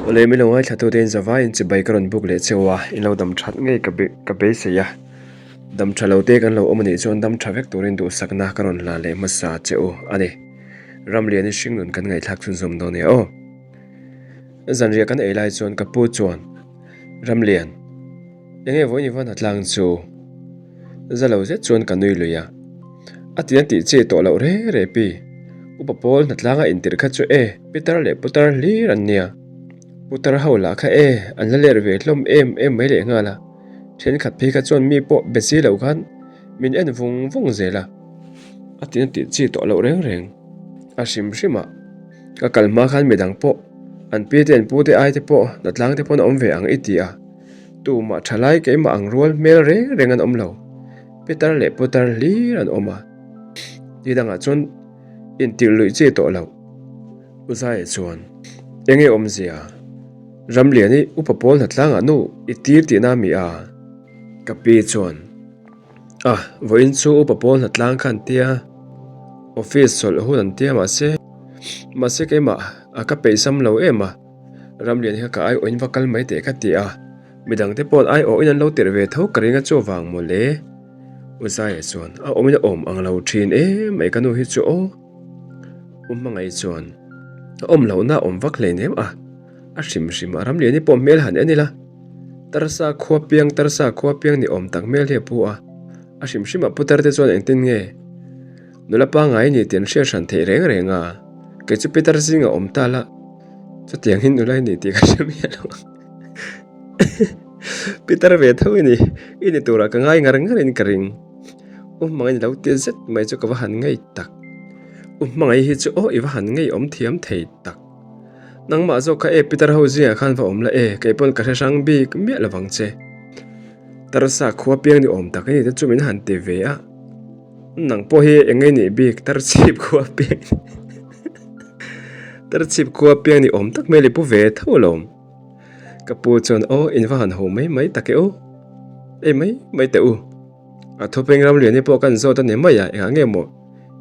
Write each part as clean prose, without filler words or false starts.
Awle min lo ngaithla tute in zavaiin chibai ka rawn buk leh cheu a, in lo dam that ngei ka ka beisei a. Dam tha lo te kan lo awm anih chuan dam tha vek turin duhsakna ka rawn hlan leh hmasa che u a ni. Ramlian i hringnun kan ngaihthlak chhunzawm dawn nia aw. Zanriah kan ei lai chuan ka pu chuan, Ramlian, Enge vawiin i va hna tlang chu? Za lo zet chuan ka nui lui a. A ti an tih chi tawh loh re re pi. Upa pawl hna tlanga intirh kha chu e, pitar leh putar hlir an nia. Putar ho lah kha e, an la ler ve hlawm em em mai leh nghal a. Thenkhat phei kha chuan mi pawh be si lo khan min en vung vung zel a. A ti an tih chi tawh loh reng reng. A hrim hrim a. Ka kal hma khan midang pawh, an pi te an pu te ai te pawh hna tlang te pawn a awm ve ang i ti a. Tumah thalai keimah ang rual hmel reng reng an awm lo. Pitar leh putar hlir an awm a. Ni dangah chuan intirh luih chi tawh lo. U Zaia chuan, Enge awmzia? Ramliani upa pawl hnatlangah nu i tir tihna mi a? Ka pi chuan, A, vawiin chu upa pawl hnatlang kha an tia, office chawlh hun an tia mahse, mahse keimah a ka peihsam lo em a. Ramlian hi ka aiawhin va kal mai teh ka ti a, midangte paw'n aiawhin an lo tirh ve tho ka ring a chuvang maw le. U Zaia chuan a awmin a awm ang lo thin em mai ka nu hi chu aw. U Hmangaih chuan a awm lohna a awm vak hleinem a, a hrim hrim a Ramliani pawh hmel han en ila tarsa khua piang tarsa khua piang ni awm tak hmel hi a pu a, a hrim hrim a putar te chuan engtin nge nula pangngai ni tih an hriat hran theih reng reng a, kei chu pitar zingah awm ta la. Chutiang hi nula i ni tih ka hre miah lo ang. Pitar ve tho i ni, i ni turah ka ngai ngar ngar in ka ring. U hmangaih ni lo tia zet mai chu ka va han ngei tak. U hmangaih hi chu aw i va han ngei awm thiam thei tak. Nangmah zawk kha e Pitar ho zingah khan va awm la e, kei pawn ka hre hrang bik miah lo vang che. Tarsa khua piang ni awm tak i ni te chu min han ti ve a. Nang pawh hi eng nge nih bik Tarchhip khua piang Tarchhip khua piang ni awm tak hmel i pu ve tho alawm. Ka pu chuan aw in va han ho mai mai tak e aw. Ei mai mai teh u. A thupeng ram lian hi pawh kan zawt a ni mai a engah nge maw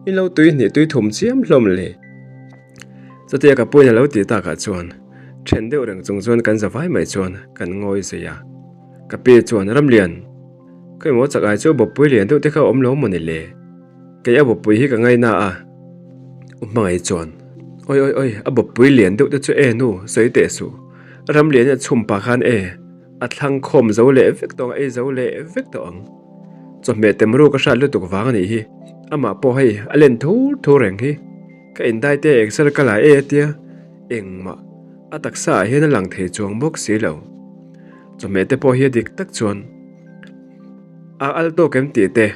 in lo tui hnih tui thum chiam hlawm le. Chutia ka puin a lo tih takah chuan then deuh reng chung chuan kan zavai mai chuan kan ngawi zui a. Ka pi chuan Ramlian. Ka emaw chak ai chu bawppui lian deuh te kha awm lo maw ni le? Kei a bawppui hi ka ngaina a. U hmangaih chuan, Oi oi oi, a bawppui lian deuh te chu e nu, sawi teh suh. Ram lian hi a chhum pah khan e, a thlang khawm zo leh vek tawh ang, a ei zo leh vek tawh ang. Chawhmeh temru ka hrat lutuk vang a nih hi, amah pawh hei a len thur thur reng hi. Ka indai te exer ka la e a tia, engmah a taksa ah hian a lang thei chuang bawk si lo. Chawhmeh te pawh hi a dik tak chuan a al tawk em tih te,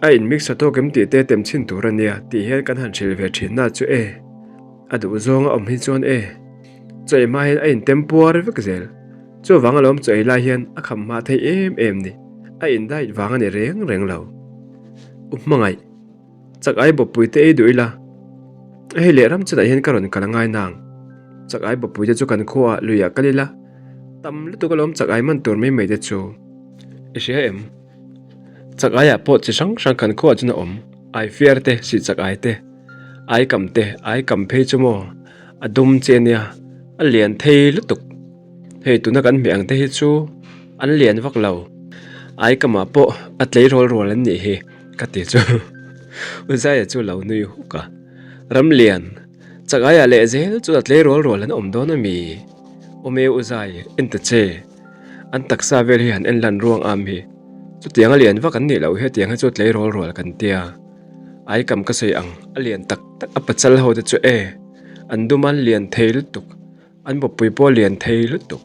a in mix tha tawk em tih te tem chhin tur a nia tih hian kan han hrilh ve thin na chu e, a duh zawng a awm hi chuan e, chaw ei hma hian a in tem puar vek zel. Chuvang alawm chaw ei lai hian a kham hma thei em em ni, a in diet vang a ni reng reng lo. U hmangaih. Chak ai bawppui te ei duh ila, hei leh ram chenah hian ka rawn kal angai nang. Chak ai bawppui te chu kan khuaah luiah kal ila, tam lutuk alawm chak ai man tur mai mai te chu. I hria em? Chak aiah pawh chi hrang hrang kan khuaah chuan a awm, ai fiar te, sih chak ai te, ai kam te, ai kam phei chu maw a dum che ania, a lian thei lutuk. Hei tuna kan hmeh ang te hi chu an lian vak lo, ai kamah pawh a tleirawl rual an nih hi. Ka ti chu Uzaia chu lo nui huk a, Ramlian, Chakaiah leh zel chu a tleirawl rual an awm dawn a mi? Awm e Uzai, en ta che, an taksa vel hi han en lan ruang am hi, chutiang a lian vak an nih loh hi hetiang hi chu tleirawl rual kan tia, ai kam ka sawi ang, a lian tak tak a pachal ho te chu e, an dum an lian thei lutuk. An bawppui pawh lian thei lutuk.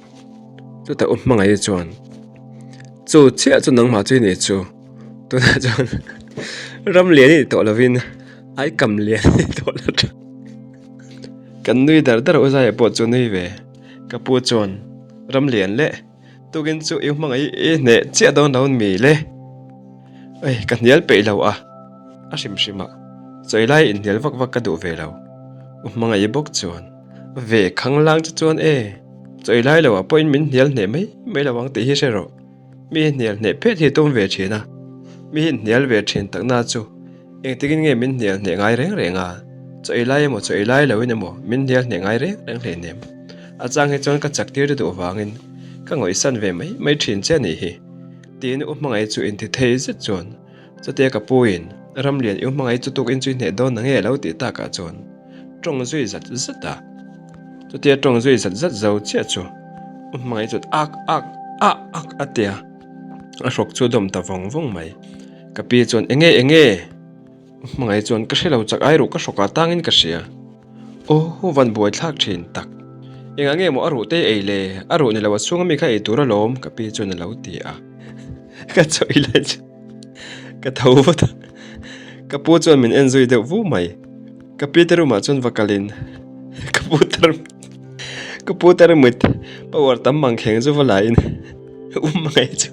Chutah u hmangaih chuan, Chu chiah chu nangmah chu i nih chu. Tunah chuan ram lian i ni tawh lovin ai kam lian i ni tawh lo tha. Kan nui dar dar a u Zaia pawh chu nui ve. Ka pu chuan, Ram lian leh tukin chu i hmangaih i hneh chiah dawn lo mi le. Ei, ka hnial peih lo a, a hrim hrim a, chawi lai inhnial vak vak ka duh ve lo. U hmangaih bawk chuan. Ve khang lang chu chuan e, chawi lai lo ah pawhin min hnial hneh mai mai lo ang tih hi hre rawh. Mi hi hnial hneh phet hi tum ve thin a, mi hi hnial ve thin takna chu engtikin nge min hnial hneh ngai reng reng a, chawi lai emaw chawi lai loin emaw min hnial hneh ngai reng reng hleinem. A chang hi chuan ka chak tir te duh vangin ka ngawihsan ve mai mai thin che a nih hi. Tiin U Hmangaih chu inti thei zet chuan chutia ka pu in Ramlian i U Hmangaih chu tukin chu i hneh dawn na nge a lo tih takah chuan tawng zui zat zat a. Chutia tawng zui zat zat zo chiah chu U Hmangaih chuan ak ak ah ak a ti a, a hrawk chu a dawm ta vawng vawng mai. Ka pi chuan enge enge? Hmangaih chuan ka hre lo chak ai ruh ka hrawkah tangin ka hria. Aw van buai thlak thin tak. Engah nge maw a ruh te ei le? A ruh ni lo a chhunga mi kha ei tur alawm ka pi chuan a lo ti a. Ka chawi lai chu ka tho vat a. Ka pu chuan min en zui deuh vu mai. Ka pi te room ah chuan va kalin ka pu tar ka pu tar mit power tam mang kheng chu va la in um hmangaih chu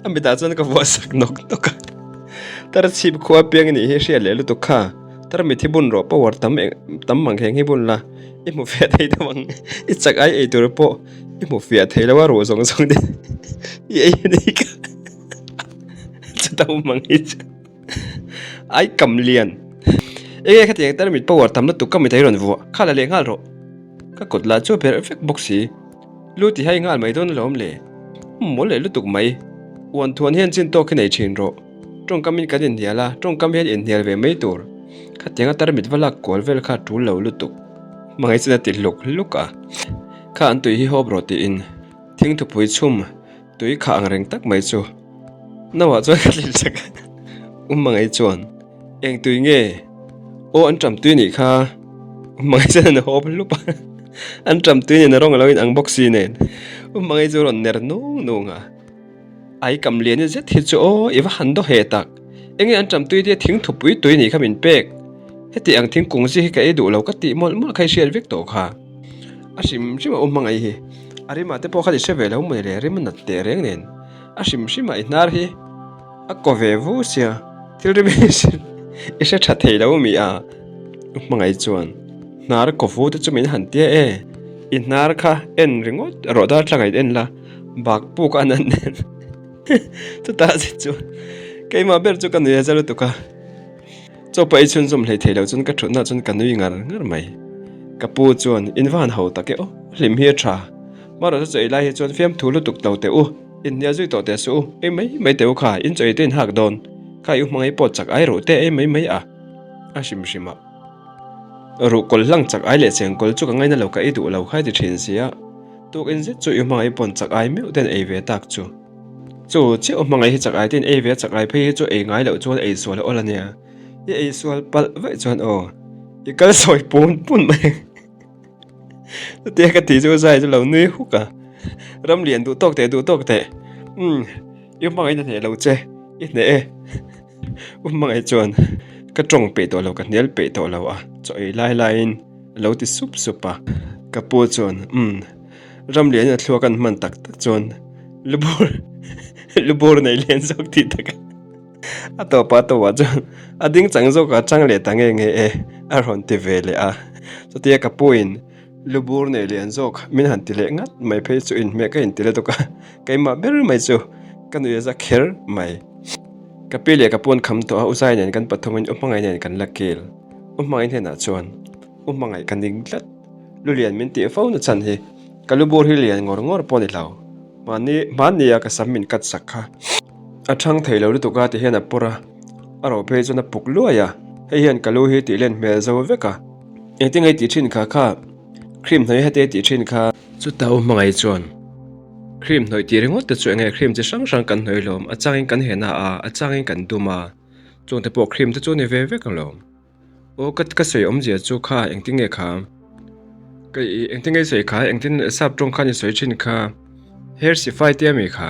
A mitah chuan ka vuah sak nawk nawk a, tar chhip khua piang i nih hi hriat leh lutuk kha, tar mit hi bun rawh power tam eng tam mang kheng hi bun la, i hmu fiah thei deuh ang, i chak ai ei tur pawh i hmu fiah thei lo a ruh zawng zawng te i ei a ni kha chuta awm ang hi chu ai kam lian enge khatiang tar mit power tam lutuk ka mit a i rawn vuah kha la leh nghal rawh ka kut lah chu a berh vek bawk si. Lu ti hai nghal mai dawn alawm le. Mawl leh lutuk mai. Uan thuan hian chin tawk hi nei thin rawh. Tawngkamin kan inhnial a, tawngkam hian inhnial ve mai tur. Khatianga tarmit va lak kual vel kha tul lo lutuk. Hmangaih chin a ti hluk hluk a. Kha an tui hi hawp rawh tiin thingthupui chhum tui khah ang reng tak mai chu Nauah chuan ka tlin sak a. U Hmangaih chuan. Eng tui nge? Aw an ṭam tui nih kha. U Hmangaih chuan an hawp hlup a. An ṭam tui nen a rawng a lo inang bawk si nen. U Hmangaih chu a rawn ner nung nung a. Ai kam lian i zet hi chu aw i va han daw he tak. Enge an ṭam tui tia thing thupui tui nih kha min pek. Heti ang thingkung zi hi ka ei duh lo ka tih mawlh mawlh kha i hriat vek tawh kha. A hrim hrim a U Hmangaih hi. A rimah te pawh khan i hre ve lo maw ni le rim a nat teh reng nen. A hrim hrim a i hnar hi. A ko ve vu sia, thil rim hi i hre tha thei lo mi a? U Hmangaih chuan, Hnar ko vu te chu min han tia e, i hnar kha en ringawt rawh darthlangah in en la, bak puk a nan nen. Chutah zet chuan keimah ber chu ka nui a za lutuk a, chaw pawh ei chhunzawm hlei thei lo chuan ka thutna chuan ka nui ngar ngar mai. Ka pu chuan, In va han ho tak e aw, hlim hi a tha. Hmarawh chu chaw ei lai hi chuan fiamthu lutuk lo teh u. Inhnial zui tawh teh suh u, ei mai mai teh u kha, in chaw ei te in hak dawn, kha i u hmangaih pawh chak ai ruh te ei mai mai a, a hrim hrim a. Ruh kawl hlang chak ai leh cheng kawl chu ka ngaina lo ka ei duh lo kha ti thin sia, tukin zet chu i u hmangaih pawn chak ai meuh ten ei ve tak chu. Chu chiah u hmangaih hi chak ai te in ei ve a chak ai phei hi chu ei ngai loh chuan ei sual a awl a nia, i ei sual palh vaih chuan aw, i kal sawi pun pun mai. Chutia ka tih chu zai chu lo nui huk a, ram lian duh tawk teh duh tawk teh, umm i hmangaih na hneh lo che, i hneh e. U hmangaih chuan ka tawng peih tawh lo ka hnial peih tawh lo a, chaw ei lai laiin a lo ti sup sup a, ka pu chuan umm ram lian in a thluak an hman tak tak chuan lubur lubur nei lian zawk tih tak a. A tawpah tawpah chuan a ding chang zawkah chang leh ta nge nge e a rawn ti ve leh a. Chutia ka puin lu bur nei lian zawk min han ti leh ngat mai phei chu inhmeh ka inti lutuk a, keimah ber mai chu ka nuih a za kher mai. Ka pi leh ka pu an kham tawh a, U Zai nen kan pathumin U Hmangaih nen kan la kil. U Hmangaih hnenah chuan U Hmangaih ka ning tlat. Lu lian min tih fo na chhan hi ka lu bur hi lian ngawr ngawr pawh a ni lo. Mahni hmannia ka sam min cut sak kha. A thang thei lo lutuk a ti hian a pawr a, a ro phei chuan a puk luai a, hei hian ka lu hi tih len hmel zo vek a. Engtin nge i tih thin kha kha cream hnawih hete i tih thin kha. Chuta u hmangaih chuan cream hnawih tih ringawt te chu enge cream chi hrang hrang kan hnawih lawm, a changin kan hena a, a changin kan dum a, chungte pawh cream te chu a ni ve vek alawm. Aw ka ka sawi awmzia chu kha engtin nge kha ka i engtin nge i sawi kha engtin sap tawng khan i sawi thin kha hair sifai tia mi kha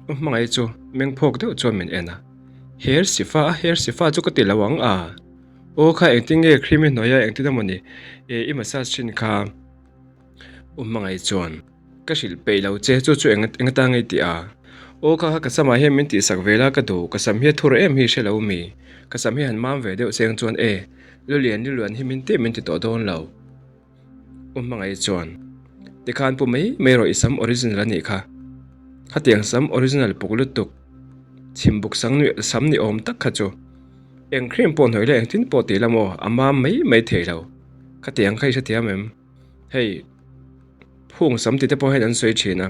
u hmangaih chu meng phawk deuh chuan min en a hair sifa a hair sifa chu ka ti lo ang a aw kha engtin nge cream i hnuai a engtin emawni eh i massage thin kha. U hmangaih chuan, Ka hrilh peih lo che, chu chu eng eng atan nge i tih a? Aw kha kha ka samah hian min tihsak ve la ka duh, ka sam hi a thur em hi i hre lo mi? Ka sam hi han mam ve deuh cheng chuan e, Lulian Lulian hi min tih min ti tawh dawn lo. U hmangaih chuan, Tikhan pu mai mai rawh i sam original a nih kha. Khatiang sam original puk lutuk, chhim buk sang sam ni awm tak kha chu eng cream pawh hnawih la engtin pawh tih la maw a mam mai mai thei lo. Khatiang kha i hrethiam em? Hei. Phung sam tite pawh hian an sawi thin a.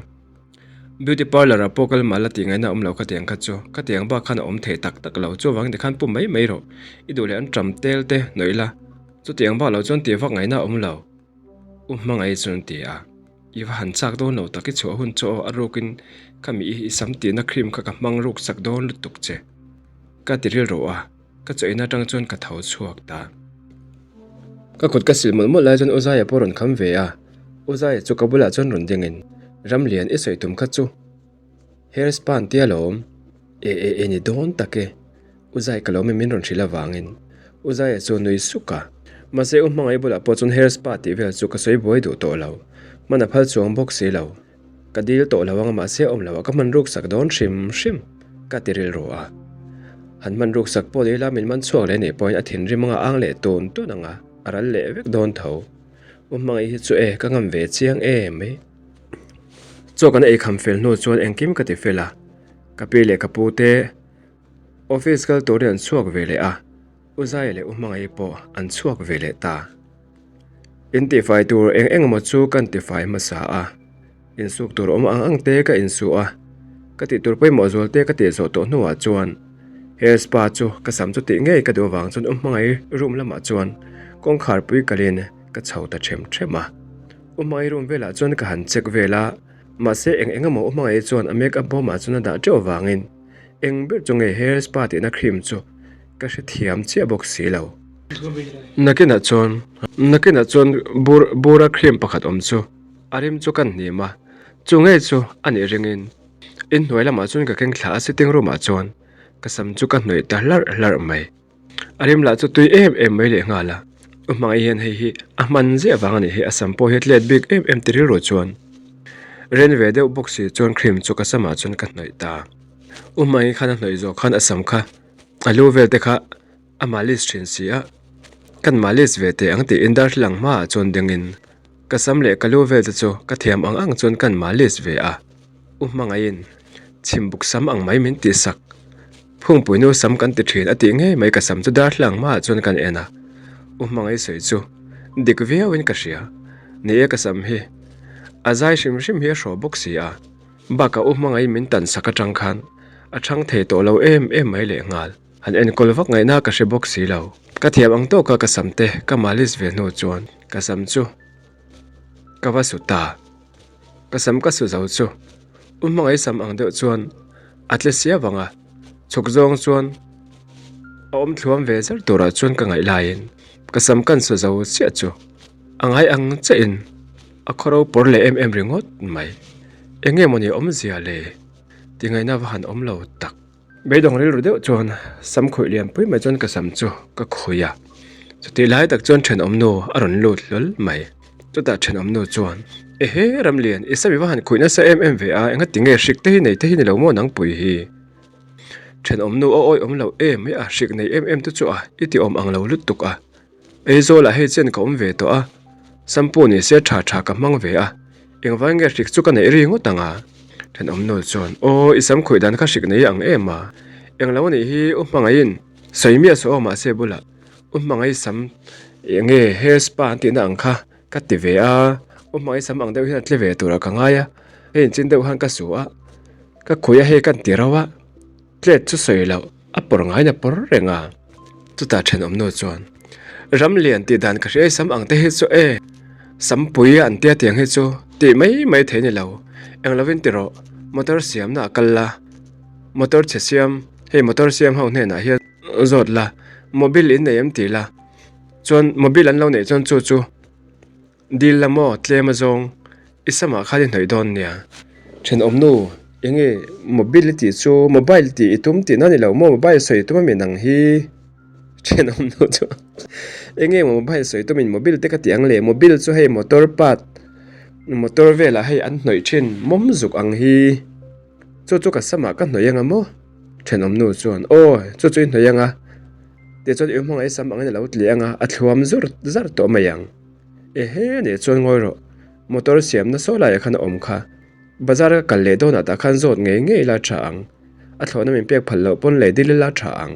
Beauty parlour ah pawh kal mah la tih ngaihna a awm lo khatiang kha chu. Khatiang bak khan a awm thei tak tak lo. Chuvangin tikhan pu mai mai rawh. I duh leh an ṭam tel te hnawih la. Chutiang bak lo chuan tih vak ngaihna a awm lo. U hmangaih chuan a ti a. I va han chak dawn lo tak i chhuah hun chu aw a rukin khami i i sam tihna cream kha ka hmang ruk chak dawn lutuk che. Ka ti rilru a. Ka chaw in atang chuan ka tho chhuak ta. Ka kut ka sil mawlh mawlh lai chuan U Zaia pawh rawn kham ve a. U Zaia chu ka bulah chuan rawn dingin, Ramlian i sawi tum kha chu hair spa an tia lawm. E e e ni dawn tak e. U Zai ka lawm e min rawn hrilh avangin. U Zaia chu nui suk a. Mahse U Hmangaih bulah pawh chuan hair spa tih vel chu ka sawi buai duh tawh lo. Hman a phal chuang bawk si lo. Ka dil tawh lo anga mahse awm loh ah ka hman ruk sak dawn hrim hrim ka ti rilru a. Han hman ruk sak pawh leh la min man chhuak leh nih pawhin a thinrim anga ang leh tun tun anga a ral leh vek dawn tho. U hmangaih hi chu e ka ngam ve chiang em mai. Chaw kan ei kham fel hnu chuan engkim ka ti fel a, ka pi leh ka pu te office kal turin an chhuak ve leh a, U Zaia leh U Hmangaih pawh an chhuak ve leh ta. Intifai tur eng eng emaw chu kan tifai hmasa a, insuk tur awm ang ang te ka insu a, ka tih tur pawimawh zual te ka tih zawh tawh hnuah chuan hair spa chu ka sam chu tih ngei ka duh avang chuan u hmangaih room lamah chuan kawngkhar pui kalin ka chho ta ṭhem ṭhem a. U hmangaih room velah chuan ka han check vel a, mahse eng eng emaw u hmangaih chuan a make up bawmah chuan a dah ṭeuh avangin eng ber chu nge hair spa tihna cream chu Ka hrethiam chiah bawk si lo. Nakinah chuan, nakinah chuan bur, bura cream pakhat awm chu a rim chu kan hnim a, chu ngei chu a nih ringin inhnuai lamah chuan ka keng thla a sitting room ah chuan ka sam chu ka hnawih ta hlarh hlarh mai. A rim lah chu tui em em mai lehnghal a, u hmangaih hian hei hi a hman ziah vang a nih hi a sam pawh hi a tlet bik em em ti rilru chuan ren ve deuh bawk si chuan cream chu ka samah chuan ka hnawih ta. U hmangaih khan a hnawih zawh khan a sam kha A lu vel te kha a malis thin si a, kan malis ve teh ang tiin darthlalang hmaah chuan dingin ka sam leh ka lu vel te chu ka thiam ang ang chuan kan malis ve a, u hmangaihin chhimbuk sam ang mai min tih sak, phungpui nu sam kan ti thin a tih ngei mai ka sam chu darthlalang hmaah chuan kan en a, u hmangai sawi chu dik viauin ka hria, ni e ka sam hi a zai hrim hrim hi a hraw bawk si a. Bakah u hmangaih min tan sak atang khan a chhang thei tawh lo em em mai leh nghal. Han enkawl vak ngaihna ka hre bawk si lo. Ka thiam ang tawka ka sam te ka malis ve hnu chuan ka sam chu ka va su ta. Ka sam ka su zo chu u hmangaih sam ang deuh chuan a tle sia vang a, chhuk zawng chuan a awm thluam ve zar turah chuan ka ngaih laiin ka sam kan su zo chiah chu a ngai ang chiahin A khaw ro pawr leh em em ringawt mai. Eng nge mawni awmzia le? Ti ngaihna va han awm lo tak. Beidawng rilru deuh chuan sam khawih lian pui mai chuan ka sam chu ka khawih a. Chutih lai tak chuan thenawmnu a rawn lut hlawl mai. Chutah thenawmnu chuan, Ehe Ramlian, i sam i va han khawih nasa em em ve a, engati nge hrik te hi nei te hi ni lo maw nangpui hi? Thenawmnu a awih awm lo em mai a, hrik nei em em te chu a, i ti awm ang lo lutuk a. Aizawlah hei chen ka awm ve tawh a, shampoo ni se tha tha ka hmang ve a, engvai nge hrik chu ka neih ri ngawt ang a? Thenawmnu chuan, Aw, i sam khawih dan kha hrik nei ang em a? Englo a nih hi, u hmangaihin sawi miah suh aw mahse bulah u hmangai sam eng nge hair spa an tihna ang kha ka ti ve a, u hmangai sam ang deuh hian a tle ve turah ka ngai a, hei inchin deuh khan ka su a, ka khawih a hei kan ti rauh a. Tlet chu sawi loh, a pawr ngaiin a pawr reng a. Chutah thenawmnu chuan, Ramlian tih dan ka hria i sam ang te hi chu e, sampui an tia tiang hi chu tih mai mai thei ni lo, eng lovin ti rawh, motor siamna a kal la, motor chhe siam, hei motor siam ho hnenah hian zawt la, mobile in nei em ti la, chuan mobile an lo neih chuan chu chu. Dil la maw tlem a zawng, i samah khan i hnawih dawn nia. Thenawmnu, enge mobile i tih chu mobile tih i tum tihna ni lo maw mobile sawi tum ami nang hi? Thenawmnu chu enge maw mobile sawi tumin mobile te ka tih ang le, mobile chu hei motor part motor velah hei an hnawih thin mawm zuk ang hi. Chu chu ka samah ka hnawih anga maw? Thenawmnu chuan aw chu chu i hnawih anga tichuan i hmangaih sam angin a lo tli anga a thluam zur zar tawh mai ang. Ehe nih chuan ngawi rawh, motor siamna saw laiah khan a awm kha. Bazar ka kal leh dawnah tah khan zawt ngei ngei ila tha ang. A thlawhna min pek phal loh pawn leh dil ila tha ang.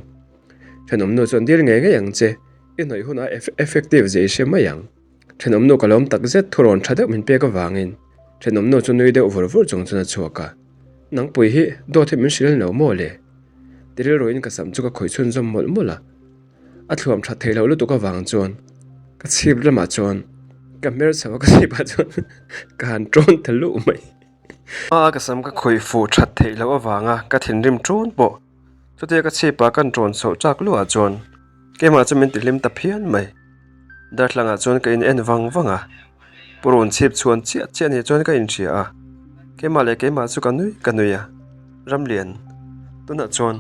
Thenawmnu chuan dil ngei ngei ang che, i hnawih hunah effective zia i hre mai ang. Thenawmnu ka lawm tak zet thurawn tha deuh min pek avangin. Thenawmnu chu nui deuh vur vur chung chuan a chhuak a, Nangpui hi dawt hi min hrilh lo maw le? Ti rilruin ka sam chu ka khawih chhunzawm mawlh mawlh a. A thluam that theih loh lutuk avang chuan ka chhip lamah chuan ka hmer chho a, ka chhipah chuan ka han tawn ta luh mai. A ka sam ka khawih fuh that theih loh avanga ka thinrim ṭun pawh chutia ka chhipah kan ṭawn chhoh chak luah chuan keimah chu min tihlim ta phian mai. Darthlangah chuan ka in en vang vang a, purun chhip chhuan chiah chiah ni chuan ka inhria a, keimah leh keimah chu ka nui ka nui a, Ramlian tunah chuan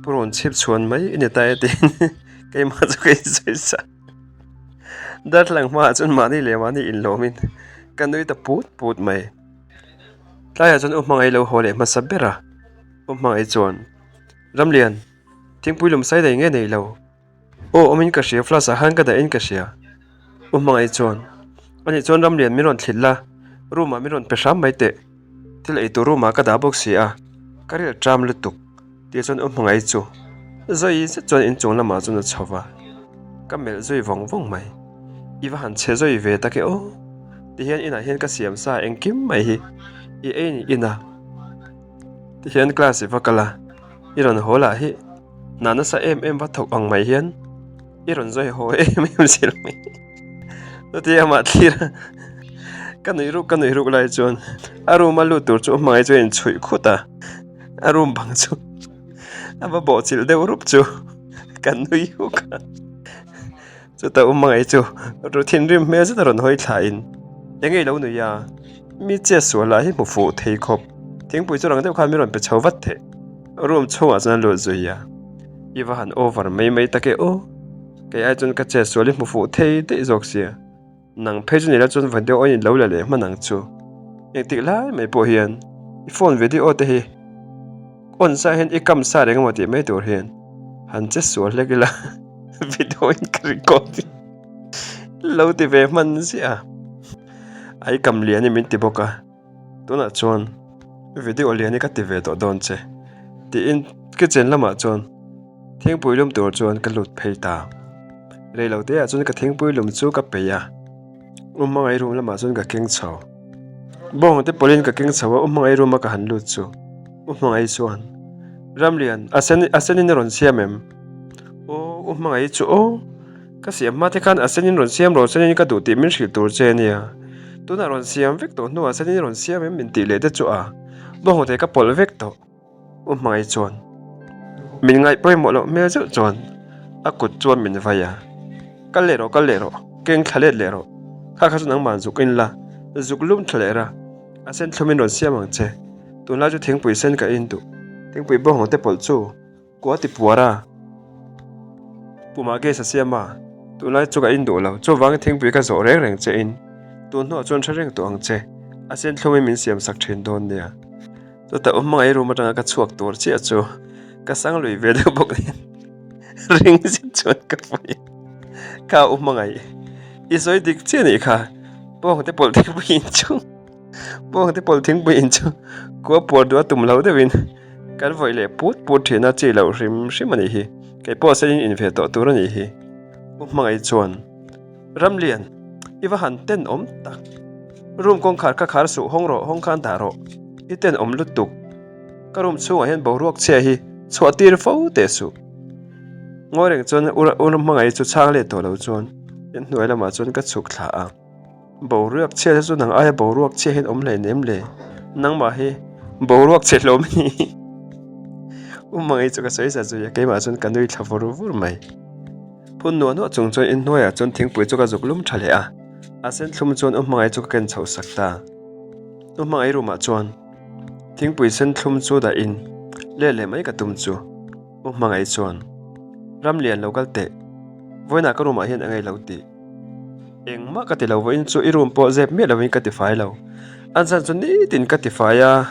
purun chhip chhuan mai i ni ta e tiin keimah chu ka insawi sa. Darthlalang hmaah chuan mahni leh mahni inlawmin ka nui ta put put mai. Tlaiah chuan u hmangaih lo haw leh hmasa ber a, u hmangaih chuan Ramlian thingpui lum sai nei nge nei lo? Aw awmin ka hria flask ah khan ka dahin ka hria. U hmangaih chuan Anih chuan Ramlian min rawn thlit la, room ah min rawn pe hram mai teh. Thil ei tur room ah ka dah bawk si a, ka ril tram lutuk tih chuan U hmangaih chu zawi zet chuan inchung lamah chuan a chho va, ka melh zui vawng vawng mai. I va han chhe zawi ve tak e aw tihian inah hian ka siam sa engkim mai hi i ei ni ina tihian class i va kal a, i rawn haw lah hi. Hna nasa em em va thawk ang mai hian i rawn zawi haw em em zir mai. Chuti amah thlir a ka nuih ruk ka nuih ruk lai chuan a room a lut tur chu hmangaih chu a inchhuih khut a, a room bang chu a va bawhchilh deuh rup chu ka nui huk a. Chutah u hmangaih chu ru thinrim hmel zet a rawn hawi thla in eng nge i lo nui a, mi che sual lah hi hmu fuh thei khawp, thingpui chu rang deuh khan mi rawn pe chho vat theh. Room chhungah chuan a lut zui a, i va han over mai mai tak e aw, kei ai chuan ka che sual i hmu fuh thei daih zawk sia, nang phei chu ni la chuan video in lo la leh hman ang chu, engtik lai mai pawh hian i phone video te hi. On sa hian i kam sa reng emaw tih mai tur hian han che sual hlek ila video in ka record lo ti ve hman ziah a, ai kam lian hi min ti bawk a tunah chuan video lian hi ka ti ve tawh dawn che tiin kitchen lamah chuan thingpui lum tur chuan ka lut phei ta reilote ah chuan ka thingpui lum chu ka peih a. U hmangaih room lamah chuan ka keng chho. Bawng te pawlhin ka keng chho a, U hmangaih room a ka han lut chu. U hmangaih chuan, Ramlian, a sen a senin a rawn siam em? Aw, U hmangaih chu aw. Ka siam hma te khan a senin rawn siam rawh, senin ka duh tih min hrilh tur che ania. Tunah rawn siam vek tawh hnuah senin rawn siam em min tih leh te chu a. Bawng te ka pawlh vek tawh. U hmangaih chuan min ngaih pawimawh loh hmel zeuh chuan a kut chuan min vai a, Kal leh rawh, kal leh rawh, keng thla let leh rawh, kha kha chu nangmah zuk in la, zuk lum thla leh ra, a sen thlum in rawn siam ang che, tunlai chu thingpui sen ka in duh, thingpui bawnghaw te pawlh chu kua ti puar a, pumah gas a siam a, tunlai chu ka in duh lo, chuvangin thingpui ka zawh reng reng che in, tun hnuah chuan hre reng tawh ang che, a sen thlum in min siam sak thin dawn nia. Chutah u hmangaih room atanga ka chhuak tur chiah chu ka sang lui ve deuh bawk nen ring zet chuan ka vawi a, kha u hmangaih i sawi dik chiah anih kha bawng te pawlh thingpui in chu bawng te pawlh thingpui in chu kua puar duh a tum lo deuhin kan vawi leh put put thin a chi loh hrim hrim anih hi kei pawh sen in ve tawh tur anih hi u hmangaih chuan. Ramlian, i va han tenawm tak. Room kawngkhar kha khar suh hawng rawh, hawng khan dah rawh. I tenawm lutuk. Ka room chhungah hian boruak chhia hi chhuah tir fo teh suh. Ngawi reng chuan u Ramhmangaih chu chhang let tawh lo chuan inhnuai lamah chuan ka chhuk thla a. Boruak chhia te chu nang aia boruak chhia hian awm hlei nem le. Nangmah hi boruak chhe hlawm a ni. U Hmangaih chu ka sawi zat zui a, keimah chuan ka nui thla vur vur mai. Phun nuah nuah chung chuan inhnuaiah chuan thingpui chu ka zuk lum tha leh a, a sen thlum chuan u hmangaih chu ka ken chhoh sak ta. U hmangaih room ah chuan thingpui sen thlum chu dah in let leh mai ka tum chu u hmangaih chuan ram lian lo kal teh, vawiinah ka room ah hian a ngei lo tih. Engmah ka ti lo vawiin chu i room pawh zep miah lovin ka ti fai lo. An chhan chu nitin ka ti fai a,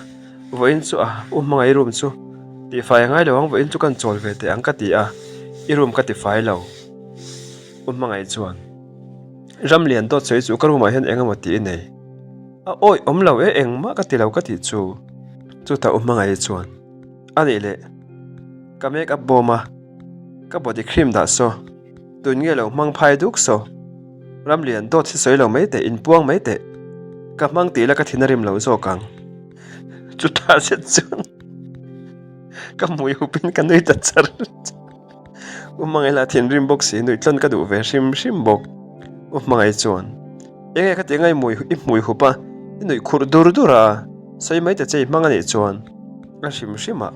vawiin chu a u hmangaih room chu tih fai a ngai lo ang vawiin chu kan chawl ve teh ang ka ti a, i room ka ti fai lo. U hmangaih chuan ram lian dawt sawi chu ka room ah hian eng emaw tih i nei. A awih awm lo e engmah ka ti lo ka tih chu. Chutah u hmangaih chuan a nih leh ka make up bawm a ka body cream dah saw. Tun nge lo hmang phai duk saw. Ramlian dawt hi sawi lo mai teh, inpuang mai teh. Ka hmang tih ila ka thin a rim lo zawk ang. Chutah zet chuan ka hmui hupin ka nui ta char char. U Hmangaih lah thinrim bawk si, nuih tlawn ka duh ve hrim hrim bawk. U Hmangaih chuan, Enge ka ti angai i hmui hup a, i nuih khurh dur dur a, sawi mai ta che i hmang a nih chuan. A hrim hrim a,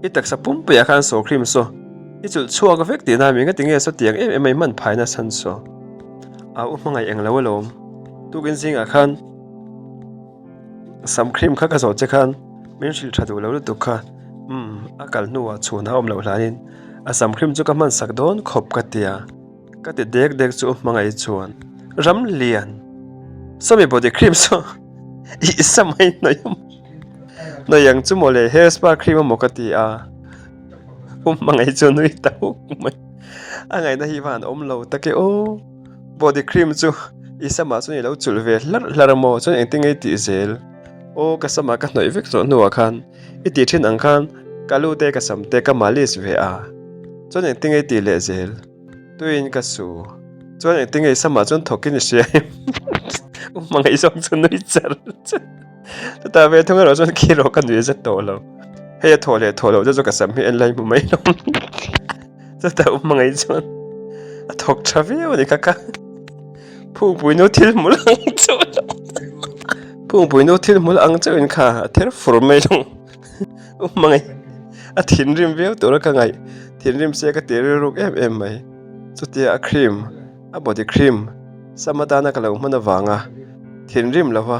I taksa pumpuiah khan sawkhrim saw, i chulh chhuak vek tihna mi nga tinge saw tiang em em a i hman phaina chhan saw. A u hmangaih eng lo alawm, tukin zingah khan sam cream kha ka zawh che khan min hrilh tha duh lo lutuk kha, umm a kal hnuah chhun a awm loh hlanin a sam cream chu ka hman sak dawn khawp ka tia. Ka ti dek dek chu hmangaih chuan ram lian sawmi body cream saw i sa mai hnawih a hnawih ang chu mawle hair spa cream amaw ka ti a u hmangaih chu nui ta huk mai a ngaihna hi van awm lo tak e aw body cream chu i samah chuan i lo chulh ve hlarh hlarh amaw chuan engtin nge i tih zel aw ka samah ka hnawih vek zawh hnuah khan i tih thin ang khan ka lu te ka sam te ka malis ve a chuan engtin nge i tih leh zel. Tuiin ka su. Chuan engtin nge i samah chuan thawkin i hria em? U hmangaih zawk chu nui char char. Chutah ve thung erawh chuan khi erawh ka nui zet tawh lo. Hei a thawh leh thawh loh te chu ka sam hi en lai hmu mai lo. Chutah u hmangaih chuan a thawk tha viau a ni kha ka. Phungpui nu thil hmul ang chauh Phungpui nu thil hmul ang chauhin kha a ther fur mai lo. U hmangaih a thinrim viau tura ka ngaih thinrim se ka ti rilruk em em mai chutia a cream a body cream sam atana ka lo hman avanga thinrim lova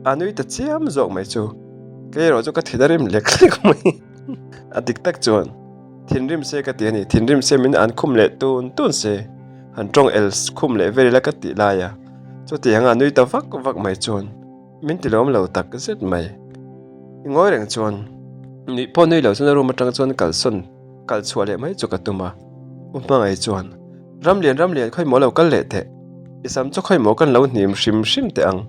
a nui ta chiam zawk mai chu kei erawh chu ka thin a rim lek lek mai a dik tak chuan thinrim se ka ti a ni thinrim se min an khum leh tun tun se han tawng el khum leh vel ila ka tih lai a chutianga a nui ta vak vak mai chuan. Min ti lawm lo tak zet mai. I ngawi reng chuan nuih pawh nui lo chuan a room atang chuan kalsawn kal chhuah leh mai chu ka tum a. U Hmangaih chuan, Ramlian Ramlian khawi maw lo kal leh teh. I sam chu khawi maw kan lo hnim hrim hrim teh ang.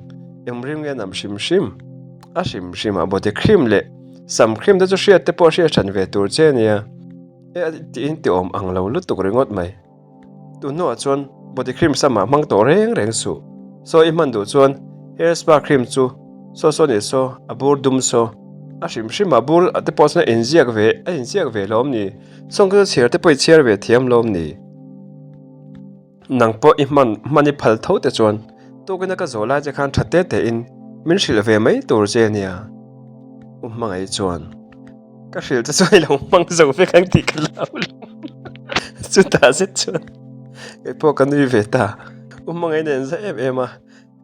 Eng rim nge nam hrim hrim? A hrim hrim a body cream leh sam cream te chu hriat te pawh hriat hran ve tur che ania. E tiin ti awm ang lo lutuk ringawt mai. Tun hnuah chuan body cream samah hmang tawh reng reng suh. Saw i hman duh chuan hair spa cream chu saw saw nih saw, a bur dum saw. A hrim hrim a bur te pawh chuan a inziak ve a inziak ve lawm ni. Sawng chu chhiar te pawh i chhiar ve thiam lawm ni. Nang pawh i hman hman i phal tho te chuan tukin a ka zawh lai che khan tha te te in min hrilh ve mai tur che nia. U hmangaih chuan. Ka hrilh che chuan i lo hmang zo vek ang tih ka lau lo. Chutah zet chuan kei pawh ka nui ve ta. U hmangaih nen za em em a,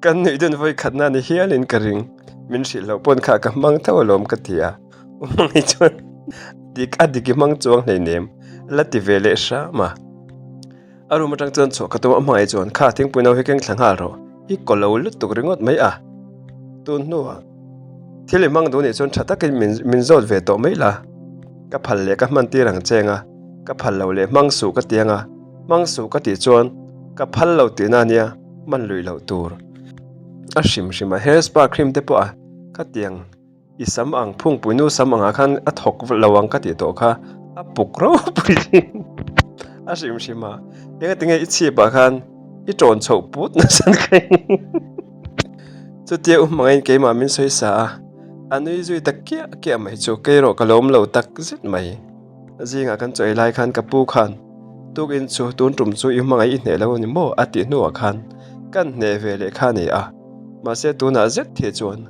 kan nuih dun vawi khatna ni hialin ka ring. Min hrilh loh pawn kha ka hmang tho alawm ka ti a. U hmangaih chuan dik a dik i hmang chuang hleinem la ti ve leh hram a. A room atang chuan chhuah ka tum a hmangaih chuan kha thingpui no hi keng thla nghal rawh i kaw lo lutuk ringawt mai a tun hnuah thil i hmang duh nih chuan tha takin min min zawt ve tawh mai la ka phal leh ka hman tir ang cheng a ka phal lo leh hmang suh ka ti ang a hmang suh ka tih chuan ka phal lo tihna ania hman luih loh tur a hrim hrim a hair spa cream te pawh a ka ti ang. I sam ang phungpui nu sam angah khan a thawk lo ang ka tih tawh kha a puk ropui a hrim hrim a eng ati nge i chhip ah khan i tawn chhoh put nasa kha chutia u hmangaih in keimah min sawi sa a a nui zui ta kiah kiah mai chu kei erawh ka lawm lo tak zet mai zingah kan chaw ei lai khan ka pu khan tukin chu tun tum chu i hmangaih i hneh lo a ni maw a tih hnuah khan kan hneh ve leh kha a ni a mahse tunah zet hi chuan.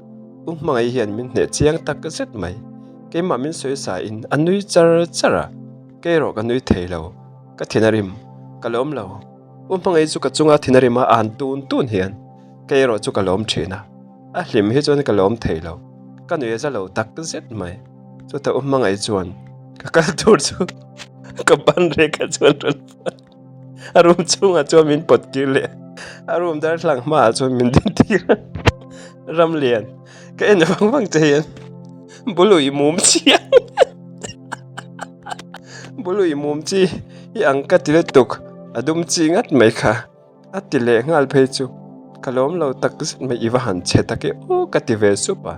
U hmangaih hian min hneh chiang tak zet mai. Keimah min sawi sa in a nui char char a, kei erawh ka nui thei lo. Ka thin a rim, ka lawm lo. U hmangaih chu ka chunga thin a rim a an tun tun hian kei erawh chu ka lawm thin a, a hlim hi chuan ka lawm thei lo. Ka nui a za lo tak zet mai. Chutah U hmangaih chuan ka kal tur chu ka ban rek ah chuan rawn fuat. A room chhungah chuan min pawt tir leh a room darthlalang hmaah chuan min din tir a Ramlian ka en vang vang che hian bului mum chi ang bului mum chi i ang ka ti lutuk a dum chi ngat mai kha a ti leh nghal phei chu ka lawm lo tak zet mai i va han chhe tak e aw ka ti ve sup a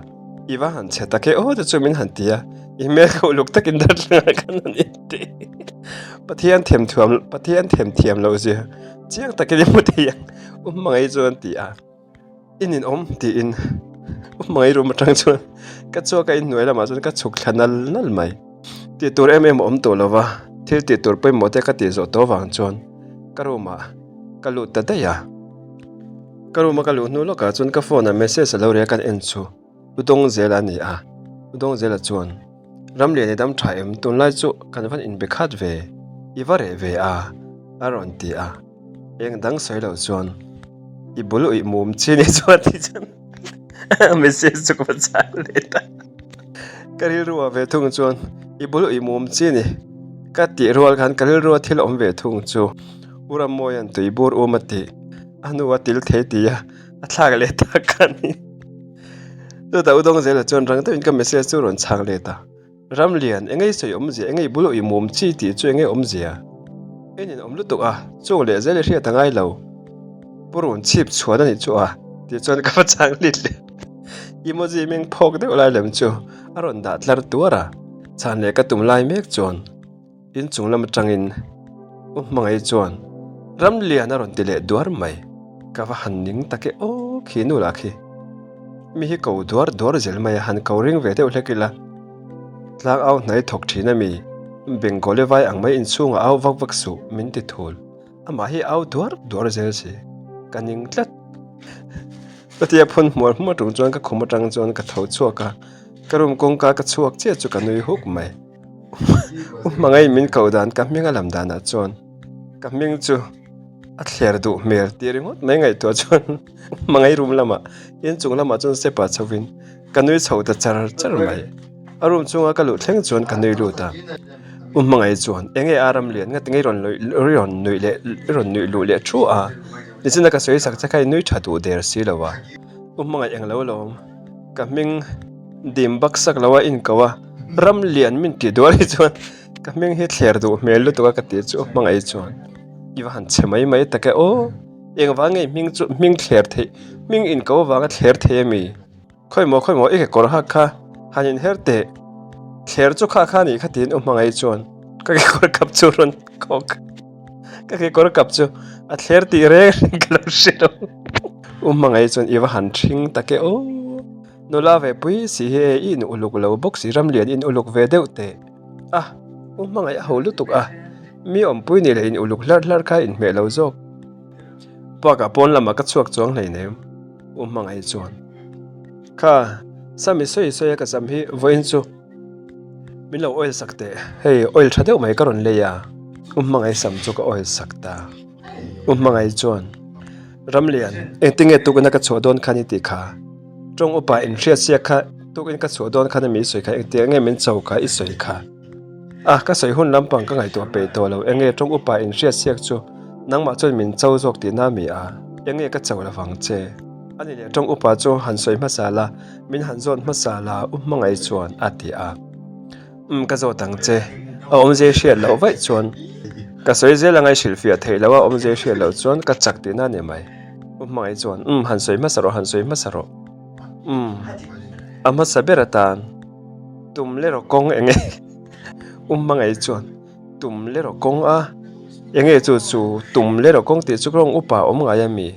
i va han chhe tak e aw te chu min han ti a i hmel kha uluk takin darthlalang ah khan han en teh. Pathian themthuam Pathian themthiam loh zia chiang takin i hmu thei ang u hmangaih chuan ti a. I ninawm tiin Hmangaih room atang chuan ka chhuak a inhnuai lamah chuan ka chhuk thla nal nal mai. Tih tur em em a awm tawh lo va, thil tih tur pawimawh te ka tih zawh tawh avang chuan ka room ah ka lut ta daih a. Ka room a ka luh hnu lawkah chuan ka phone ah message a lo ri a kan en chu U Dawngzela a ni a, U Dawngzela chuan Ramlian i dam tha em tunlai chu kan van inbe khat ve, i va reh ve a a rawn ti a. Eng dang sawi loh chuan i bul uih mum chi ni chuan tih chuan message chu ka va chhang let a. Ka rilru ah ve thung chuan i bul uih mum chi ni ka tih rual khan ka rilru a thil awm ve thung chu U Rammawia'n tui bur um a tih a hnu a til thei tih a a thlak leh tak kha a ni. Chutah U Dawngzela chuan rang deuhin ka message chu rawn chhang let a. Ramlian, engei sawi awmzia, engei bul awih mum chi tih chu engei awmzia? En in awm lutuk a, chung leh zel i hriat a ngai lo. Pu Run chhip chhuan a nih chu a, tih chuan ka va chang lit leh. Emoji meng phawk deuh lai lem chu a rawn dah tlar tuar a, chhan leh ka tum lai mek chuan. Inchung lam atangin U Hmangaih chuan Ramlian a rawn ti leh duar mai. Ka va han ning tak e aw khi nu lah khi. Mi hi ko duar duar zel mai a, han ko ring ve deuh hlek ila. Tlang au hnai thawk thin a mi, Bengali vai ang mai inchhungah au vak vak suh min ti thul. Amah hi au duar duar zel si. Ka ning tlat. Chutia phun hmuar hmuar tum chuan ka khum atang chuan ka tho chhuak a, ka room kawngka ka chhuak chiah chu ka nui huk mai. U hmangaih min koh dan ka hming a lam danah chuan ka hming chu a thler duh hmel tih ringawt mai ngaihtuah chuan u hmangaih room lamah inchung lamah chuan step ah chhovin ka nui chho ta char char mai. A room chunga ka luh thleng chuan ka nui lut a, U hmangaih chuan enge a ram lian ngat nge i rawn i rawn nuih leh i rawn nuih luh leh thu a, nichina ka sawi sak che kha i nui tha duh der si lo a, U hmangaih englo lawm ka hming dim bak sak lo a inko a, ram lian min tih dual hi chuan ka hming hi thler duh hmel lutuk a ka tih chu U hmangaih chuan i va han chhe mai mai tak e aw, engvang nge hming chu hming thler theih hming inko avanga thler thei a mi? Khawimaw khawimaw i kekawr hak kha han inher teh thler chu kha kha nih kha tiin u hmangaih chuan ka kekawr kap chu rawn kawk ka kekawr kap chu a thler tih reng reng ka lo hre lo u hmangaih chuan i va han ṭhing tak e aw nula ve pui si hi e i in uluk lo bawk si ramlian in uluk ve deuh teh a u hmangaih a ho lutuk a mi awmpui nih leh in uluk hlarh hlarh kha inhmeh lo zawk bakah pawn lamah ka chhuak chuang hleinem. U hmangaih chuan, Kha, Sam i sawi sawi a ka sam hi vawiin chu min lo oil sak teh, hei oil tha deuh mai ka rawn lei a, U hmangaih sam chu ka oil sak ta. U hmangaih chuan, Ramlian, engtinge tukin a ka chhuah dawn khan i tih kha? Tawng upa inhriat siak kha tukin ka chhuah dawn khan a mi i sawi kha, engtiang nge min cho kha i sawi kha? A, ka sawi hun lampang ka ngaihtuah peih tawh lo, enge tawng upa inhriat siak chu nangmah chuan min cho zawk tihna mi a, enge ka cho lovang che? A ni leh tawng upa chu han sawi hmasa la, min han zawt hmasa la, u hmangaih chuan a ti a. Umm ka zawt ang che, a awmzia i hriat loh vaih chuan ka sawi zel anga i hrilhfiah theih loh a, awmzia i hriat loh chuan ka chak tihna a ni mai. U hmangaih chuan, umm han sawi hmasa rawh, han sawi hmasa rawh. Umm a hmasa ber atan. Tum le rawh kawng enge u hmangaih chuan tum le rawh kawng a enge chu chu tum le rawh kawng tih chu tawng upa awm ngai a mi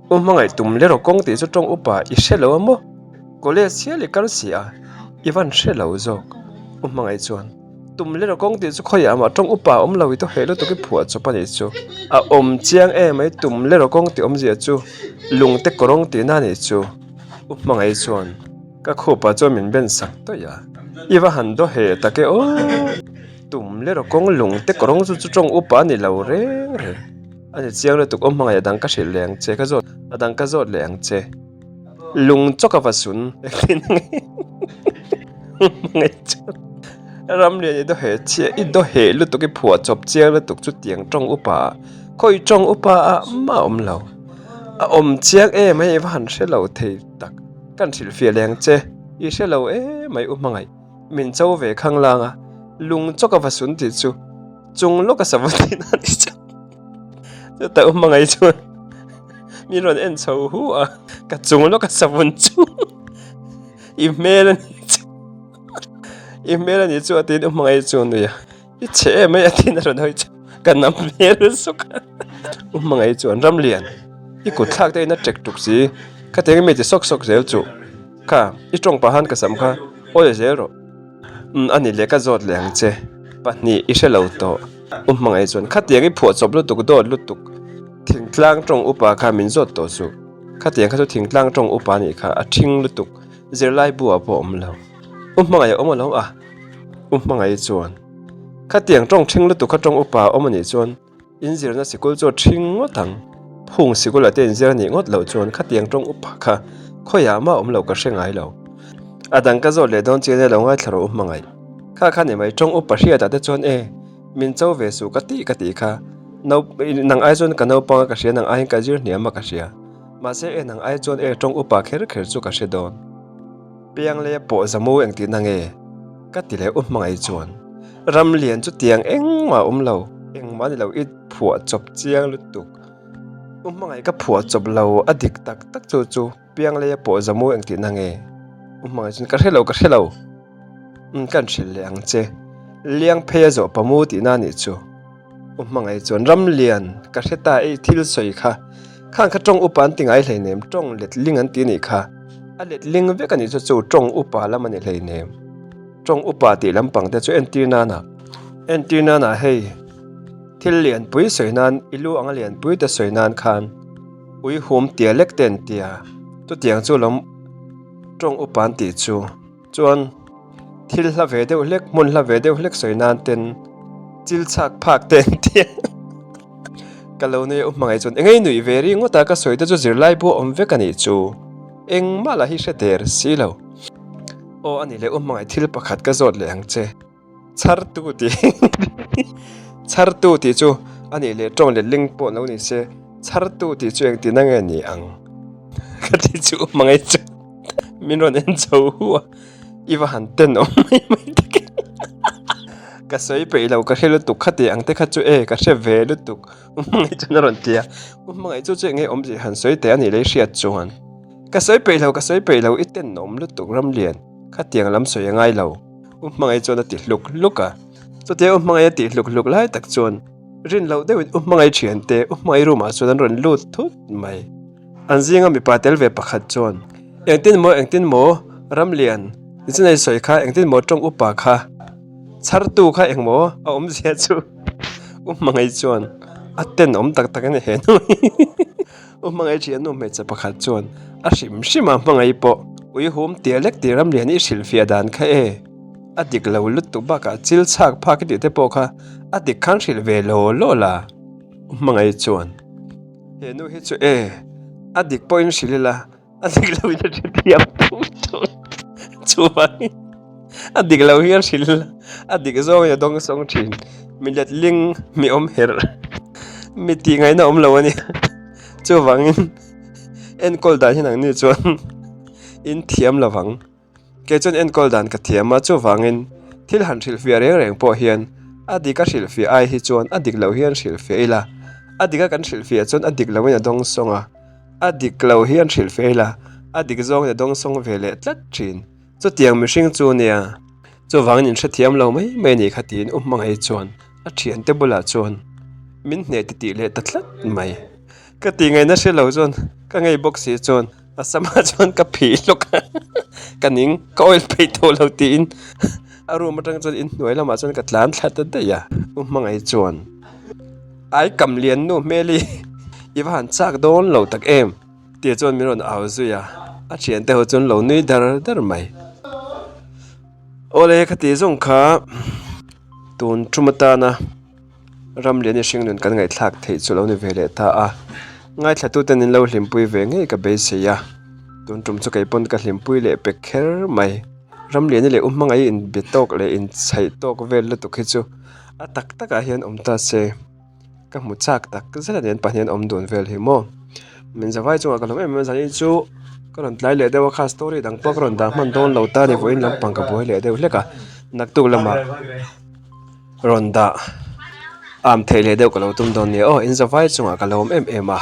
u hmangaih tum le rawh kawng tih chu tawng upa i hre lo a maw college hial i kal si a i van hre lo zawk u hmangaih chuan tum le rawh kawng tih chu khawiah mah tawng upa awm lo i tawh heh lutuk i phuah chawp a nih chu a awm chiang em mai tum le rawh kawng tih awmzia chu lungte kawrawng tihna a nih chu u hmangaih chuan. Ka khupa chuan min ben sak tawih a, i va han daw he tak e aw, tum le rawh kawng lung te kawrawng chu chu tawng upa a ni lo reng reng a ni chiang lutuk aw hmangaih a dang ka hrilh leh ang che ka zawt a dang ka zawt leh ang che lung chawk a va sun engtin nge hmangaih chuan ramlian i daw he chiah i daw he lutuk i phuah chawp chiang lutuk chu tiang tawng upa ah khawi tawng upa ah mah a awm lo a awm chiang em a i va han hre lo thei tak. Kan hrilhfiah leh ang che, i hre lo emai u hmangaih, min cho ve khang lang a, lung chawk a va sun tih chu chung lawk a sava tih na ni chu. Chutah u hmangaih chuan min rawn en chho hu a, ka chung lawk a savun chu i hmel a ni chu, i hmel a ni chu a tiin u hmangaih chu a nui a. I chhe em mai a tin a rawn hawi chu ka nam hmel suk a. U hmangaih chuan Ramlian i kut thlak te in a ṭek ṭuk si. Khatiang mi ti sawk sawk zel chuh. Kha, i tawng pahan ka sam kha awi zel rawh. Umm a ni leh ka zawt leh ang che. Pahnih i hre lo tawh. U hmangaih chuan khatiang i phuah chawp lutuk dawt lutuk. Thingtlang tawng upa kha min zawt tawh suh. Khatiang kha chu thingtlang tawng upa nih kha a thing lutuk. Zirlai bu ah pawh a awm lo. U hmangaih a awm alawm a. U hmangaih chuan khatiang tawng thing lutuk kha tawng upa a awm anih chuan In zirna sikul chu a ṭhing ngawt ang. Phung sikul ah te in zir a nih ngawt loh chuan khatiang ṭawng upa kha khawiah mah awm lo ka hre ngai lo. A dang ka zawt leh dawn chian e lo ngaithla rawh u hmangaih. Kha kha ni mai ṭawng upa hriatah te chuan e min cho ve suh ka tih ka tih kha no nang ai chuan ka naupang a ka hria nang aiin ka zir hniam a ka hria. Mahse e nang ai chuan e ṭawng upa kher kher chu ka hre dawn. Piang leh pawh zamu engtihna nge? Ka ti leh u hmangaih chuan ram lian chu tiang engmah a awm lo, engmah a ni lo i phuah chawp chiang lutuk. U hmangaih ka phuah chawp lo a dik tak tak chu chu piang leia pawh zamu engtihna nge? U hmangaih chuan ka hre lo ka hre lo umm ka hrilh leh ang che liang phei a zawh pamu tihna a nih chu. U hmangaih chuan ram lian ka hre ta ei thil sawi kha khang kha tawng upa an ti ngai hleinem tawng letling an ti anih kha a letling vek anih chu chu tawng upa lam ani hleinem tawng upa tih lampang te chu entir nana entir nana hei thil lianpui sawi nan i lu anga lianpui te sawi nan khan ui hum tia lek te an tia chutiang chu lawm tawng upa an tih chu. Chuan thil hla ve deuh hlek hmun hla ve deuh hlek sawi nan ten chil chhak phak te an ti a ka lo nei a u hmangaih chuan engei nuih ve ri ngawt a ka sawi te chu zirlai pawh awm vek a nih chu engmah lah hi hre der si lo aw a ni leh u hmangaih thil pakhat ka zawt leh ang che. Chhartu tih Chhartu tih chu a nih leh tawng leh ling pawh lo ni se Chhartu tih chu engtin ange ni ang ka ti chu hmangaih chu min rawn en chho hu a i va han ten awm mai mai tak e ka sawi peih lo ka hre lutuk kha tih ang te kha chu e ka hre ve lutuk hmangaih chuan a rawn ti a hmangaih chu chu enge awmzia han sawi teh a nih leh hriat chuan ka sawi peih lo ka sawi peih lo i ten awm lutuk ramlian khatiang lam sawi a ngai lo. U Hmangaih chuan a ti hluk hluk a. Chutia U Hmangaih a tih hluk hluk lai tak chuan rin loh deuhin U Hmangaih thiante U Hmangaih room ah chuan an rawn lut thut mai. An zinga mipa tel ve pakhat chuan, Engtin maw, engtin maw, Ramlian, nichinai sawi kha engtin maw tawng upa kha, chhartu kha engmaw a awmzia chu U Hmangaih chuan a tenawm tak tak a ni he nu hi. U Hmangaih thiannu hmeichhe pakhat chuan a hrim hrim a Hmangaih pawh ui hum tia lek tih Ramlian i hrilhfiah dan kha e. A dik lo lutuk bakah chil chhak phak i tih te pawh kha a dik khan hrilh ve law law la. U Hmangaih chuan he nu hi chu e a dik pawhin hrilh ila A dik lo in a hre thiam tho tho chuvangin a dik lo hi a hrilh a dik zawng in a dawng sawng thin mi letling mi awm herh mi tih ngaihna awm lo a ni chuvangin enkawl dan hi nangni chuan in thiam lo vang kei chuan enkawl dan ka thiam a chuvangin thil han hrilhfiah reng reng pawh hian a dik a hrilhfiah ai hi chuan a dik lo hian hrilhfiah ila a dik a kan hrilhfiah chuan a dik lo in a dawng sawng a. A dik lo hi an hrilh fel a, a dik zawng in a dawngsawng ve leh tlat thin. Chutiang mihring chu nia, chuvangin in hrethiam lo mai mai a nih kha tiin U Hmangaih chuan a thiante bulah chuan min hneh ti tih leh ta tlat mai. Ka tih ngaihna hre lo chuan ka ngei bawk si chuan a samah chuan ka phih hlawk a, ka ning ka oil peih tawh lo tiin a room atang chuan inhnuai lamah chuan ka tlan thla ta daih a, U Hmangaih chuan. Ai kam lian nu hmel hi i va han chak dawn lo tak em tih chuan min rawn au zui a, a thiante ho chuan lo nui dar dar mai. Awle khati zawng kha tun tum atana ram lian i hringnun kan ngaihthlak theih chu lo ni ve leh ta a, ngaithlatuten in lo hlimpui ve ngei ka beisei a, tun tum chu kei pawn ka hlimpui leh pek kher mai. Ram lian i leh u hmangaih inbe tawk leh inchhaih tawk vel lutuk hi chu. A tak takah hian awm ta se ka hmu chak tak zet a ni an pahnih an awm dun vel hi maw min zavai chungah ka hlawm em em a zanin chu ka rawn tlai leh deuh a kha story dang pawh ka rawn dah hman dawn lo ta a ni vawiin lampang ka buai leh deuh hlek a naktuk lamah rawn dah am theih leh deuh ka lo tum dawn nia aw in zavai chungah ka lawm em em a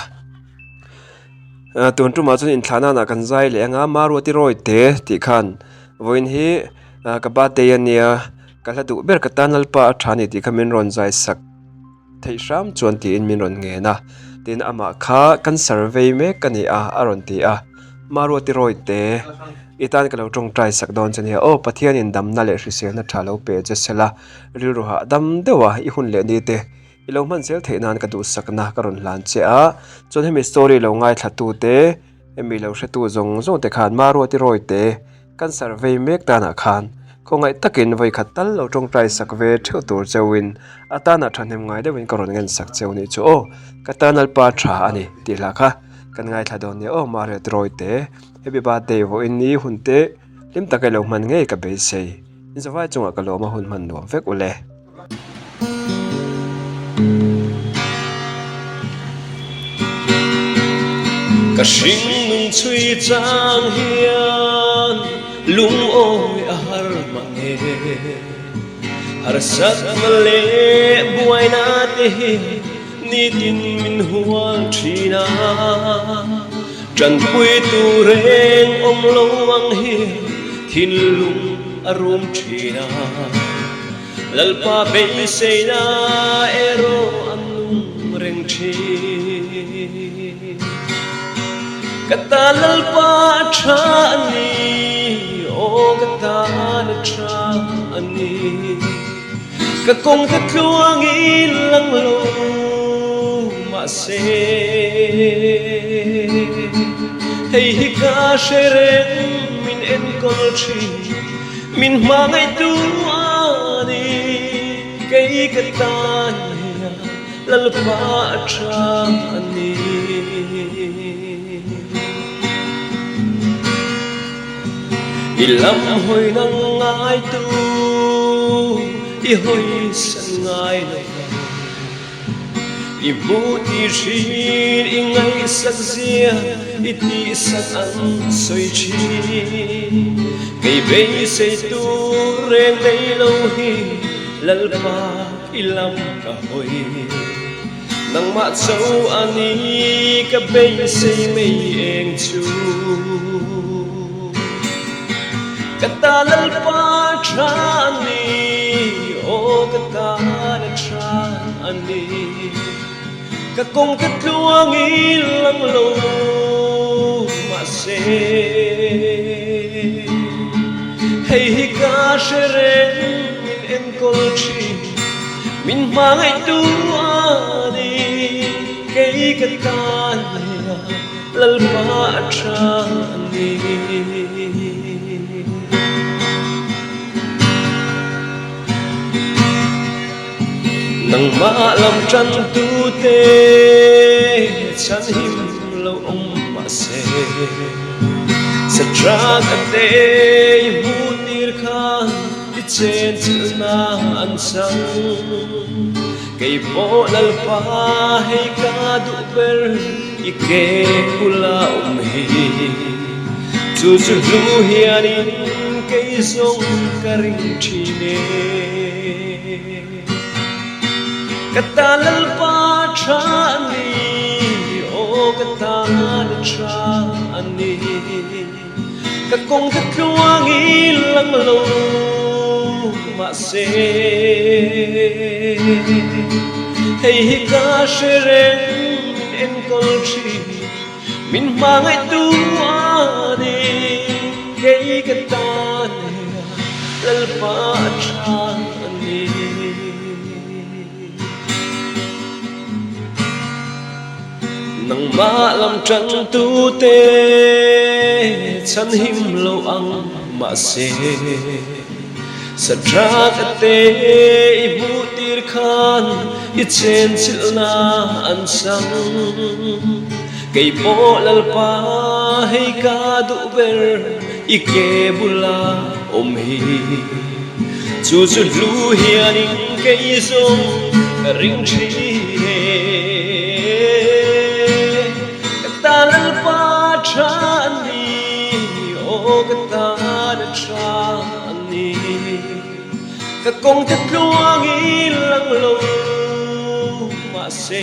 tun tumah chuan inthlah nanah kan zai leh anga Maruati Rawite tih khan vawiin hi ka birthday a nia. Ka hla duh ber ka tan Lalpa a tha a ni tih kha min rawn zai sak theih hram chuan tiin min rawn ngen a, tin amah kha cancer vei mek ka ni a a rawn ti a. Maruati Rawite, i tan ka lo tawngtai sak dawn che nia aw, Pathianin damna leh hriselna tha lo pe che sela, rilru hahdam deuha i hun leh ni te i lo hman zel theih nan ka duhsakna ka rawn hlan che a, chuan hemi story lo ngaithla tu te, hemi lo hretu zawng zawng te khan Maruati Rawite cancer vei mek tanah khan khawngaih takin vawi khat tal lo tawngtai sak ve theuh tur cheuhin a tanah thahnem ngai deuhin ka rawn ngen sak cheu nih chu aw, ka tan Lalpa tha a ni tih hla kha kan ngaithla dawn nia aw Maruati Rawite happy birthday vawiin ni hun te hlim taka i lo hman ngei ka beisei inzavai chungah ka lawm a hun hman nuam vek ule. Ka hringnun chhui chang hian lungawi a har mange. Harsatna leh buaina te hi nitin min hual thin a. Tanpui tur reng awm lo ang hi thinlung a rum thin a. Lalpa beiseina erawh an nung reng thin. Ka tan Lalpa a tha a ni, aw ka tan a tha a ni. Ka kawng ka tluangin lang lo mahse, hei hi ka hre reng min enkawl thin. Min hmangaihtu a ni, kei ka tan hian Lalpa a tha a ni. I lam hawi nang ngaitu i hawi san ngai lo vang. I hmuh tih hrin i ngaihsak zia i tihsak an sawi thin. Kei beisei tur reng nei lo hi Lalpa i lam ka hawi. Nangmah cho a ni ka beisei mai eng chu. Ka ta Lalpa tha a ni, aw ka tan a tha a ni. Ka kawng ka tluang i lang lo mahse, hei hi ka hre reng min enkawl thin, min hmangaihtu a ni, kei ka tan hian. Lalpa a tha a ni. Nangmah lam tantu te chan him lo awm mahse, Satrang a te i hmuh tir khan i chen chilhna an chang. Kei pawh Lalpa hei ka duh ber i ke bula awm hi. Chu chu hlu hianin kei zawng ka ring thin e. Ka ta Lalpa tha a ni, aw ka tan a tha a ni. Ka kawng ka tluang i lang lo mahse, hei hi ka hre reng min enkawl thin, min hmangaihtu a ni, kei ka tan hian Lalpa a tha a ni. Nangmah lam tantute chhan him lo ang mahse, Satrang a te i hmuh tir khan i chen chilhna an chang. Kei pawh Lalpa hei ka duh ber i ke bula awm hi. Chu chu hlu hianin kei zawng ka ring thin e. Ka ta Lalpa tha a ni, aw ka tan a tha a ni. Ka kawng te tluang i lang lo mahse,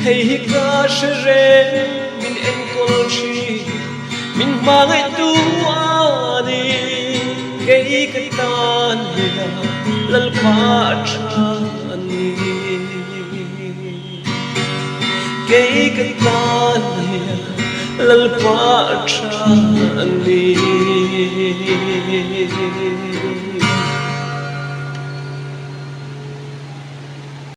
hei hi ka hre reng min enkawl thin. Min hmangaihtu a ni, kei ka tan hian Lalpa a tha a ni. Kei ka tan hian Lalpa a tha a ni.